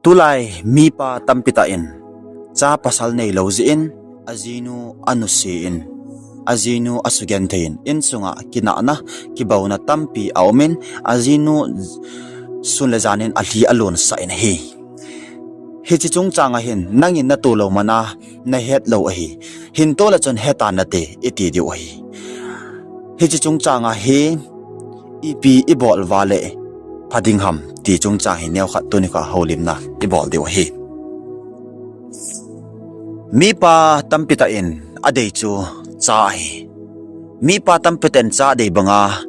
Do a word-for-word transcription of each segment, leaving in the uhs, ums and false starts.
Tulai mipa tampi tah in cha pasal neilou jeh in ajinu anusen, ajinu asugenthei in, insunga kinahna, kibouna tampi aumin, ajinu sun le janin alhi alonsah in ahi. Hiche chungchang ahin, nangin natolou mana nahetlou ahi. Hinto le chun hetan nate iti diu ahi. Hiche chungchang ahi, ipi ibol uva le phading ham ti chungchang hi neokhat tunikho houlimna ibol diu ahi. Mipa tampi tah in adei chu cha ahi. Mipa tampi tah in cha adei banga,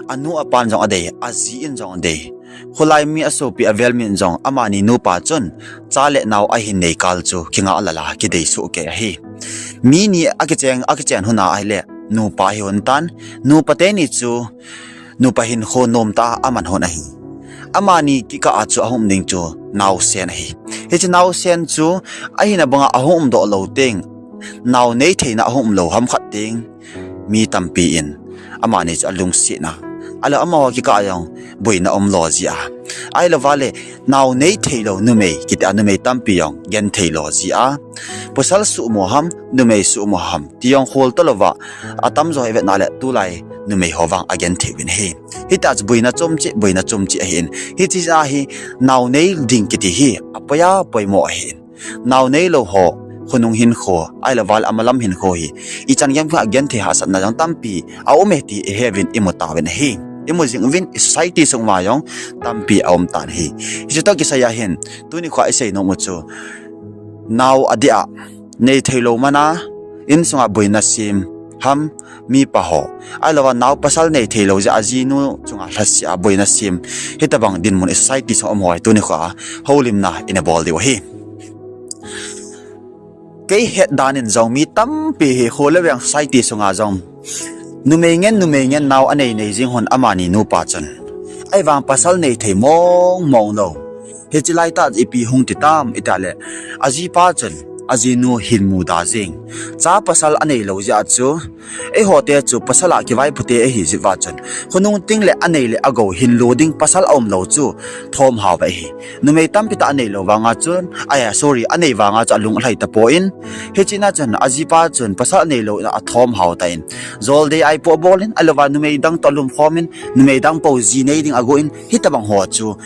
anu apan jong adei, aji in jong adei. Kholai mi asopi avel min jong amani nupa chun cha le nao ahin nei kal chu kinga lala kidei soh kei ahi. Mi ni akicheng, akichen hon ahile nupa hi hon tan, nupa teni chu nupa hinkho nomtah a aman hon ahi. Amani kikah a chu ahung um ding chu naosen ahi. Hiche naosen chu ahina banga ahung umdoh lou teng, nao nei theina ahung umlou ham khat teng, mi tampi in amani chu alungsetna, ahilou amaho kikah a jong boina umlou jeh a, ahilouva le nao nei theilou numei kiti a numei tampi jong gentheilou jeh a, pasal suhmo ham, numei suhmo ham ti jong khol talouva, atamjo ivetna le tulai numei ho vang agenthei uvin ahi. Hitia chu boina chomcheh, boina chomcheh ahin. Hiche jeh a hi nao nei ding kiti hi apoi a poimo ahin. Nao neilou ho khonung hinkho, ahilouva le amalam hinkho hi ichan gei a genthei hahsatna jong tampi aume ti iheuvin imu tauvin ahi. Imu jing uvin, i society sung uva jong tampi aum tan ahi. Hiche toh kisai ahin, tunikho a isei nom u chu, nao adeh a nei theilou mana, insunga boina sem ham, mipa ho, ahilouva nao pasal nei theilou jeh a ajinu chunga lhaseh a boina sem, hitobang dinmun i society sunga um ho hi tunikho a houlimna ina bol diu ahi. Kei het dan in jong mi tampi hi kho le veng society sunga jong numei ngen, numei ngen nao anei nei jing hon amani nupa chun. Ahivang pasal nei thei mong mong lou. Hiche laitah ipi hung ti tam itile, ajipa chun ajinu hin muda jing. Cha pasal aneilou jeh a chu, eiho te chu pasal a kivaipote ahi jeh uva chun, khonung teng le anei le agou hin lo ding pasal aumlou chu thomhao ahi. Numei tampi tah aneilou vanga chun, ai, sorry, anei vanga chu alung alhai tapon, hiche na chun ajipa chun pasal aneilou in athomhao tan, jol dei aipo abol in, ahilouva numei dang toh alum khom in, numei dang pou ji nei ding agon, hitobang ho chu,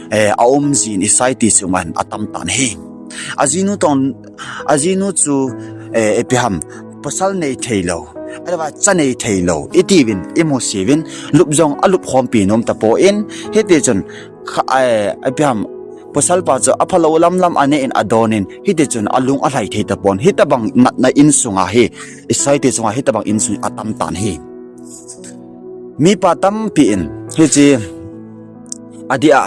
eh, aum jin i society sunga atam tan ahi. Ajinu tong, ajinu chu, eh, ipi ham, pasal nei theilou, ahilouva cha nei theilou itiuvin, imuseuvin, lup jong alup khompi nom tapon, hiti chun kha, eh, ipi ham, pasal pa chu aphalou lam lam anei in adon in, hiti chun alung alhai thei tapon, hitobang natna insunga hi, i society sunga hitobang insung atam tan ahi. Mipa tampi in hiche adeh a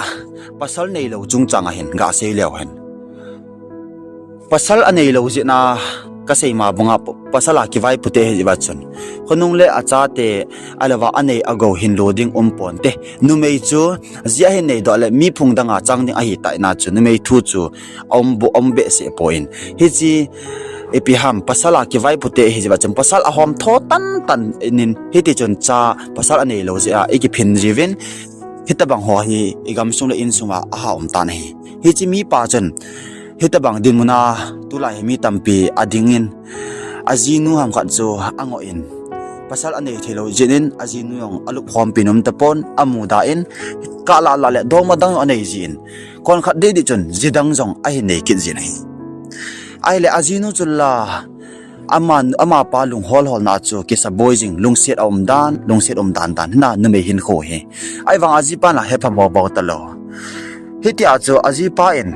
pasal neilou chungchang ahin gasei leu hen, pasal aneilou jeh a kasei ma banga pasal a kivaipote ahi jeh uva chun, khonung le achate, ahilouva anei agou hin lo ding umponte. Numei chu ji ahin neidoh le mi phung danga chang ding ahi tai na chu numei thu chu aum bu, aum behseh pon, hiche ipi ham, pasal a kivaipote ahi jeh uva chun pasal ahom tho tan tan in, hiti chun cha pasal aneilou jeh a ikiphin jiuvin, hitobang ho hi igamsung le insunga aha um tan ahi. Hiche mipa chun hitobang dinmun a tulai hi mi tampi adingin, ajinu ham khat chu angoh in, pasal anei theilou jeh in ajinu jong alup khompi nom tapon, amuda in, kah lah lah le dongma dang jong anei jin, konkhat deh deh chun ji dang jong ahin nei kit jin ahi. Ahile ajinu chu la, ama, amapa lunghol holna chu kisaboi jing, lungset aum dan, lungset um dan dan hina numei hinkho hi. Ahivang ajipa na hepha bobo talou. Hitia chu ajipa in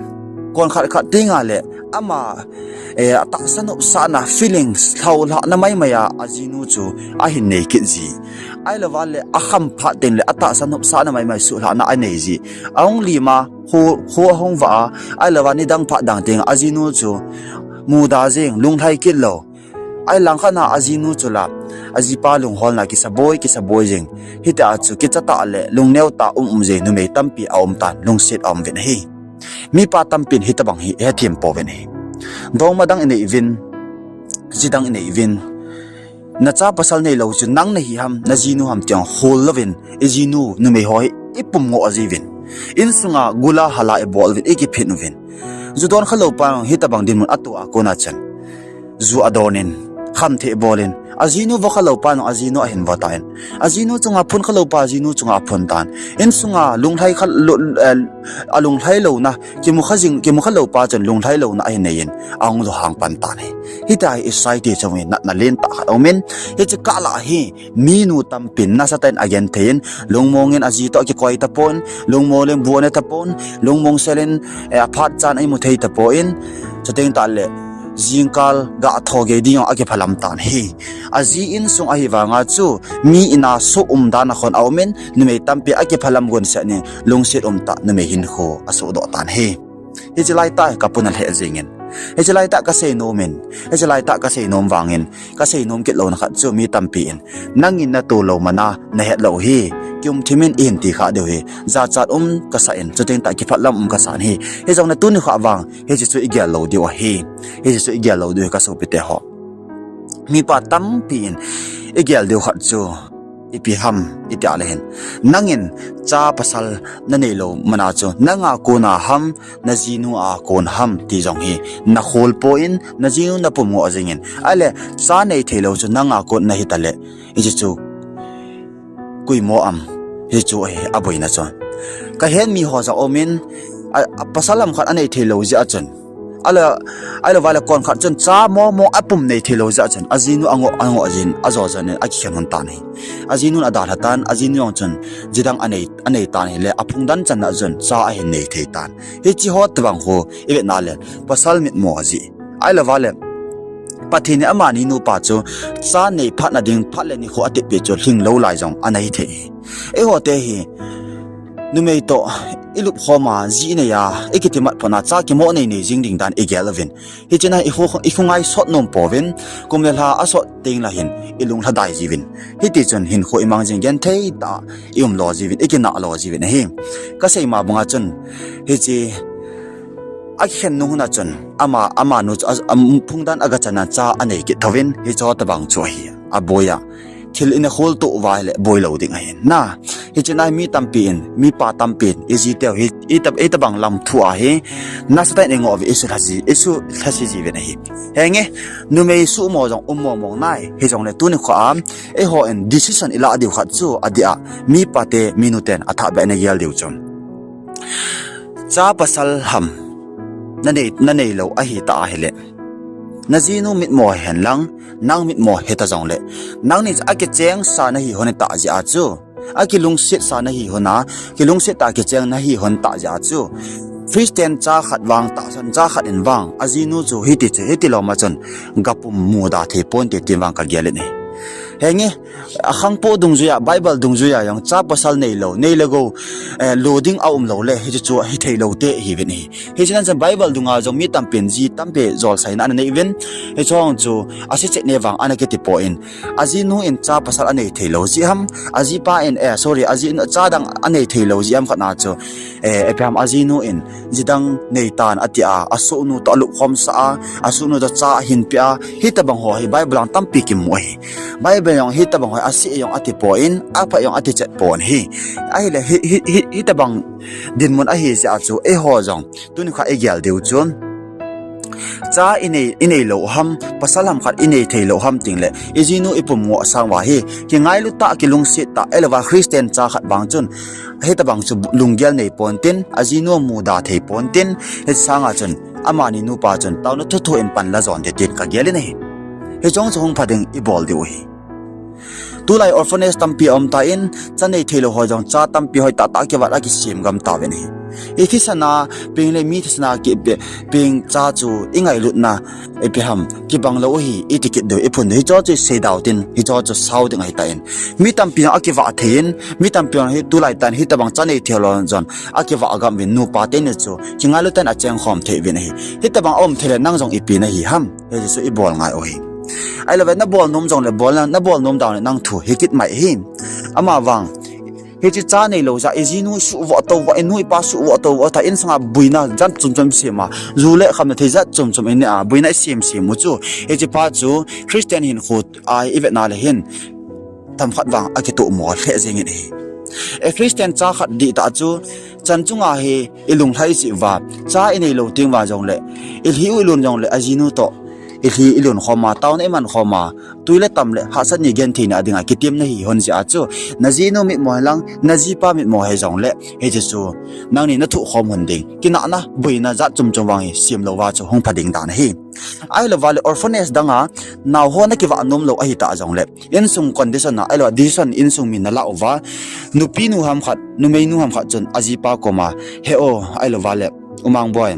konkhat khat tenga le ama, eh, atahsa nopsahna feelings lhaulhahna maimai a ajinu chu ahin nei kit ji. Ahilouva le akham phat teng le atahsa nopsahna maimai suhlhahna anei ji. Ahung lim a, kho, kho ahung vah a, ahilouva nidang phat dang teng ajinu chu muda jing, lunglhai kit lou. Ahi langkhat na ajinu chu la, ajipa lungholna kisaboi, kisaboi jing. Hitia chu kichatah le lungneo tah um um jing numei tampi aum tan, lungset aum uvin ahi. Mipa tampin hitobang hi ihethem pouvin ahi. Dongma dang inei uvin, ji dang inei uvin, nacha pasal neilou chu nang nahi ham, najinu ham ti jong khol louvin, ijinu numei ho hi ipum ngoh jiuvin. Insunga gula hala ibol uvin, ikiphin uvin. Ju don khalou pa jong hitabang dinmun atoh a kona chun, ju adon in, khamthei bol in, ajinu vo khalou pa jong ajinu ahin vo tan. Ajinu chunga phun khalou pa ajinu chunga aphun tan. Insunga lunglhai kha, lu, eh, alunglhai louna, kimu kha jing, kimu khalou pa chun lunglhai louna ahin nei in, ahung jo hang pan tan ahi. Hitia hi Israel te chunga natna lentah khat aumin, hiche kah lah a hi, minu tampin nasatah in agenthei in, lungmong in aji toh akikoi tapon, lungmong in bu ane tapon, lungmong sel in, eh, aphat chan a imu thei tapon, chuteng tah le, jingkal gah tho gei ding jong akiphalam tan ahi. Aji insung ahi vanga chu, mi in a soh umdan a khon aumin, numei tampi akiphalam gon seh in, lungset umtah numei hinkho asohdoh tan ahi. Hiche laitah hi kapuna lheh jingin. Hiche laitah kasei nomin. Hiche laitah kasei nom vangin. Kasei nom kit louna khat chu mi tampi in. Nangin natoh lou mana nahet lou hi. Kium thimin ihin ti kha diu hi. Jachat um kasah in. Chuteng tah kiphatlam um kasah in ahi. Hijongle tuni kha vang. Hiche chu igel lou diu ahi. Hiche chu igel lou diu hi kasopite ho. Mipa tampi in igel diu khat chu ipi ham iti a le hin. Nangin cha pasal nanei lou mana chu nanga kona ham, najinu a kon ham ti jong hi nakhol poi, najinu napum ngoh jingin. Ahile cha nei thei lou chu nanga kon nahi tale. Hiche chu koimo am, hiche chu ahi aboina chu. Kahet mi ho jong aumin, a, a pasal ham khat anei thei lou jeh a chun. Ahile, ahilou vale kon khat chun cha momo apum nei thei lou jeh a chun. Ajinu angoh, angoh jin, ajo jon in, akikhen lhon tan ahi. Ajinun adalha tan, ajinu jong chun, jidang anei, anei tan ahile, aphung dan chan a chun, cha ahin nei thei tan. Hiche ho tobang khu, ivet na le, pasal mitmo jeh. Ahilou vale, Pathen in amani nupa chu, cha nei phat na ding, phat le nikho atep peh chu, lhinglou lai jong, anei thei. Eiho te hi, numei toh, ilup khom a, ji inei a, ikitimat phat na, cha kimo nei nei jing ding dan igel uvin. Hiche na ikhu, ikhu ngaisot nom pouvin, kum le lha asot teng le hin, ilung lhadai jiuvin. Hiti chun hinkho imang jing genthei tah, ium lou jiuvin, ikinah lou jiuvin ahi. Kasei ma banga chun, hiche, akhen nung hun a chun, ama, amanu chu, a, a, phung dan aga chan a cha anei kit thouvin, hiche ho tobang chu ahi, aboi a. Thil ina khol toh uva ahile boi lou ding ahi. Na, hiche na mi tampi in, mipa tampi in, iji teu hi, ita, itobang lam thu ahi, nasatah in ingoh uve, isu lhasi, isu lhasi jiuvin ahi. Henge, numei suhmo jong um mong mong nai, hijongle tuni kho a, eiho in decision ilah diu khat chu, adeh a, mipa te, minu ten, athah beh in agel diu chu. Cha pasal ham, nanei, nanei lou ahi ta ahile. Najinu mitmo hihen lang, nang mitmo hita jongle. Nangni akicheng sa nahi hon ta jeh a chu. Akilungset sa nahi hon a, kilungset tah a kicheng nahi hon ta jeh a chu. Christian cha khat vang, tahsan cha khat in vang, ajinu chu hiti chu, hiti lom a chun, gapum muda thei ponte ti vang kagel in ahi. Henge, akhangpo dungjui a, Bible dungjui a jong, cha pasal nei lou, nei le gou, eh, lo ding aum lou le, hiche chu hithei lou te hiuvin ahi. Hiche nan chun Bible dunga jong mi tampin ji tampi jolsai na ana nei uvin. Hiche jong chu, asei chet ne vang ana kiti poi. Ajinu in cha pasal anei thei lou jeh ham, ajipa in, eh, sorry, ajinu cha dang anei thei lou jeh ham khat na chu, eh, ipi ham ajinu in, jidang nei tan ati a, asohnu toh alup khom sah a, asohnu toh cha ahin pe a, hitobang ho hi Bible a tampi kimu ahi. Bible jong hitobang ho asei jong ati poi, apha jong ati chet poi ahi. Ahile hi, hi, hi, hitobang dinmun ahi jeh a chu, eiho jong, tuni kha igel diu chu. Cha inei, inei lou ham, pasal ham khat inei thei lou ham ting le, ijinu ipum ngoh sang uva hi, kingailu tah, kilungset tah, ahilou va Christian cha khat vang chun, hitobang chu lunggel nei pontin, ajinu muda thei pontin, hiche sanga chun, amani nupa chun, taona thotho in pan la jon ding tin kagel in ahi. Hiche jong chu hung pha ding ibol diu ahi. Tulai orphanage tampi aum tan, cha nei thei lou ho jong cha tampi hoitah tah kivat a kisem gam tauvin ahi. Ithisan a, peng le mi thisan a kipe, peng cha chu ingailutna, ipi ham, kibang lou ahi, iti kit diu, iphun diu, hiche chu isei dau tin, hiche chu sao ding ahi tan. Mi tampi jong akivah thei in, mi tampi jong hi tulai tan, hitobang cha nei thei lou jong, akivah gam uvin nupa teni chu, kingailu tah in acheng khom thei uvin ahi. Hitobang aum thei le nang jong ipi nahi ham. Hiche chu ibol ngai u ahi. Ahilou ve, nabol nom jongle bol na, nabol nom dau le nang thu hikit mai ahi. Ama vang, hiche cha nei lou jeh a, ijinu suhvoh touvoh, inu ipa suhvoh touvoh ta, insung a boina jat chom chom isem a, ju le khamna thei jat chom chom inei a, boina isem sem u chu. Hiche pa chu Christian hinkho a ivet na le hin, themkhat vang akitoh mo lheh jeng in ahi. E Christian cha khat dihtah chu, chan chunga hi ilunglhai jeh uva, cha inei lou teng uva jongle, ilhi u ilon jongle, ajinu toh ilhi ilon khom a, taona iman khom a, twi le tam le hahsat ni genthei na dinga kitem nahi hon jeh a chu, najinu mitmo hilang, najipa mitmo hijongle, hiche chu nangni nathoh khom hon ding, kinahna, boina jat chom chom vang hi sem louva chu hung pha ding dan ahi. Ahilouva le orphanage danga naoho nakivah nom lou ahitah jongle, insung condition a, ahilou decision insung min nalah uva, nupinu ham khat, numeinu ham khat chun ajipa koma, he o, ahilouva le, U Mangboi,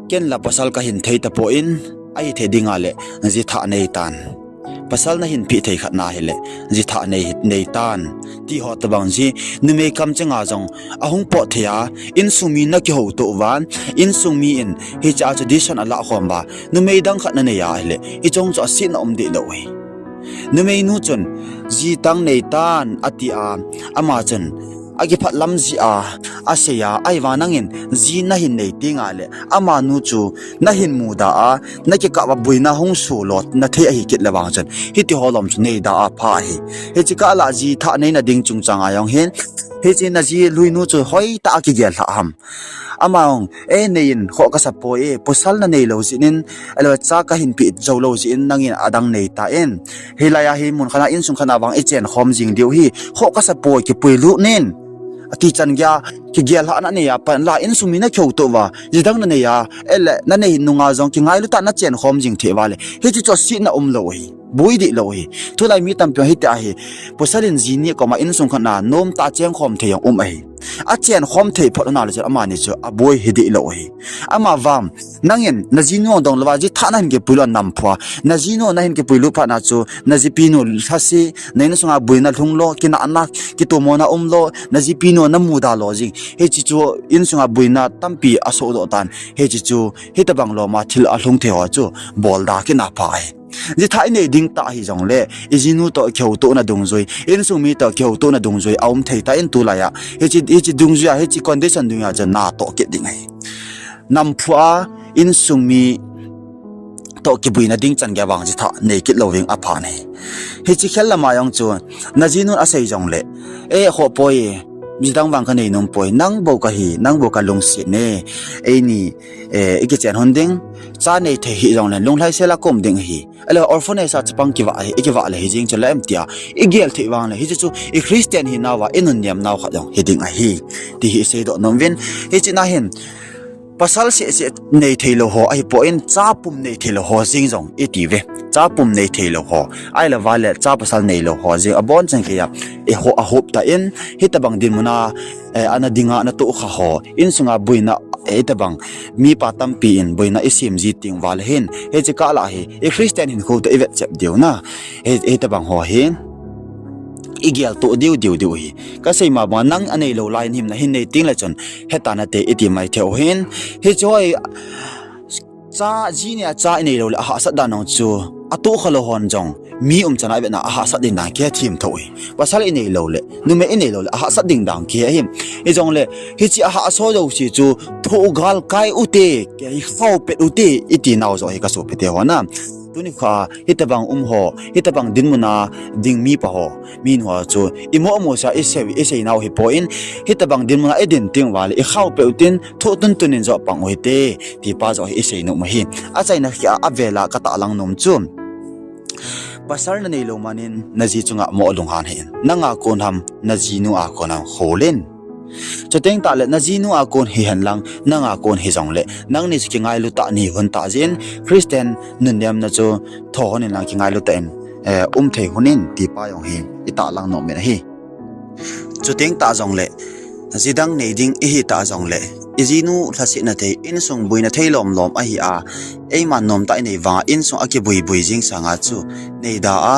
ken la pasal kahin thei tapon, ahithei dinga le, ji thah neitan. Pasal nahin peh thei khat nahile, ji thah nei, neitan. Tiho tobang ji, numei kamchenga jong ahung pot thei a, insung mi nakihoutoh uva, insung mi in hichea chu decision alah khom uva, numei dang khat nanei a ahile, hichong chu asetna um deh lou hi. Numeinu chun, ji tang neitan, ati a, ama chun akiphatlam jeh a asei a, ahivang nangin ji nahin nei tenga le, amanu chu nahin muda a, nakikah uva boina hung soh lou nathei ahi kit le vang chun, hitiho lom chu neida a pha ahi. Hiche kah lah ji thah neina ding chungchang a jong hin, hiche naji luinu chu hoitah a kigel lhah ham? Ama jong, e, nei in, khoh kasapoi e, pasal nanei lou jeh in, ahilou, cha kahin peh jou lou jeh in, nangin adang neitan. Hilai a hi mun khat a insung khat a vang ichen khom jing diu hi, khoh kasapoi, kipuilut in, ati chan geiya, kigel lhahna nei a pat la insung mi nakihoutoh uva, ji dang nanei a, ahile, nanei nunga jong kingailu tah a nachen khom jing thei uva le, hiche chu asetna um lou hi, boi deh lou hi. Tulai mi tampi hitia hi, pasal in ji ni koma insung khat a nomtah a cheng khom thei jong um ahi. Achen khom thei phot nale chun amani chu aboi hi deh lou hi. Ama vang, nangin najinu dong louva ji thah nahin kipuilut a namphu a, najinu nahin kipuilut phat na chu, najipinu lhase, na insunga boina lhung lou, kinahna, kitomona um lou, najipinu namuda lou jing, hiche chu insunga boina tampi asohdoh tan, hiche chu hitobang loma thil alhung thei ho chu bolda kit na pha ahi. Ji thah inei ding tah hijongle, ijinu toh kihoutohna dungjui, insung mi toh kihoutohna dungjui aum thei tan tulai a, hiche, hiche dungjui a, hiche condition dungjui a chu natoh kit ding ahi. Namphu a insung mi toh kibuina ding chan geiya vang ji thah nei kit louving apha ahi. Hiche khel lama jong chu, najinun asei jongle, e, khoh poi, ji dang vang kanei nompoi, nang bou kahi, nang bou kalungset e, eini, e, ikichen hon ding, cha nei thei hijongle lunglhaisel a kaum ding ahi. Ahile orphanage a chapang kivah hi, ikivah le hijeng chu la em tia igel thei vangle, hiche chu i Christian hinauva inunnem nau khat jong hiding ahi, ti hi iseidoh nom uvin. Hiche na hin, pasal seh seh nei theilou ho ahipon, cha pum nei theilou ho jeng jong itiuve. Cha pum nei theilou ho, ahilouva le cha pasal neilou ho jeng abonchan geiya iho, ahop tan, hitobang dinmuna, e, ana dinga natohkha ho, insunga boina, e, hitobang mipa tampi in boina isem ji teng uva le hin, hiche kah lah hi i Christian hinkho toh ivetchep diu na, hi, hitobang ho hi igeltoh diu diu diu hi. Kasei ma banga nang aneilou lai in him nahin nei tengle chun, heta nate iti mai theiu hin. Hiche ho hi, cha, ji nia cha inei loule ahahsat dan jong chu, atohkha lou hon jong mi umchan a ivetna ahahsat ding dan kihethem thou hi. Pasal inei loule, numei inei loule ahahsat ding dan kihe ahi. Hijongle, hiche ahahsa jouse chu thohgal kai ute, kihao pet ute, iti nau joh hi kasopite ho na. Tuni kho a hitobang um ho, hitobang dinmuna ding mipa ho, minu ho chu imomo sa isei, isei nau hipon, hitobang dinmuna idin teng uva le ikhao pet utin, thoh tuntun in joh pang uhite, ti pa joh hi isei nom u ahi. Achaina khat a, avel a katahlang nom chu, pasal nanei lou manin naji chunga mo lunghan hih in. Nanga kon ham, najinu a kon ham khol in. Chuteng tahle najinu a kon hihen lang, nanga kon hijongle, nangni chu kingailu tah nahon tah jeh in, Christian nunnemna chu tho hon in lang kingailu tah in, e, um thei hon in, ti pa jong hi itahlang nom in ahi. Chuteng tah jongle, ji dang nei ding ihi tah jongle, ijinu lhasetna thei, insung boina thei lom lom ahi a, eiman nomtah inei vanga insung akiboi boi jeng sanga chu neida a,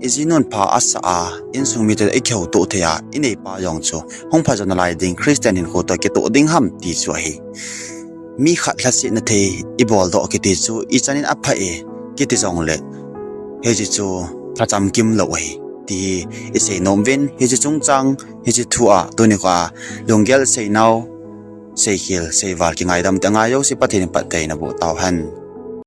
ijinun pha asah a, insung mite ikihoutoh thei a, inei pa jong chu hung pha jou nalai ding, Christian hinkho toh kitoh ding ham ti chu ahi. Mi khat lhasetna thei iboldoh kiti chu ichan in apha e kiti jongle, hiche chu lhacham kimlou ahi, ti hi isei nom uvin. Hiche chungchang, hiche thu a tuni kho a lunggel seinau, seikhel, seival kingaidam te angai jouse Pathen in phatthei naboh tauhen.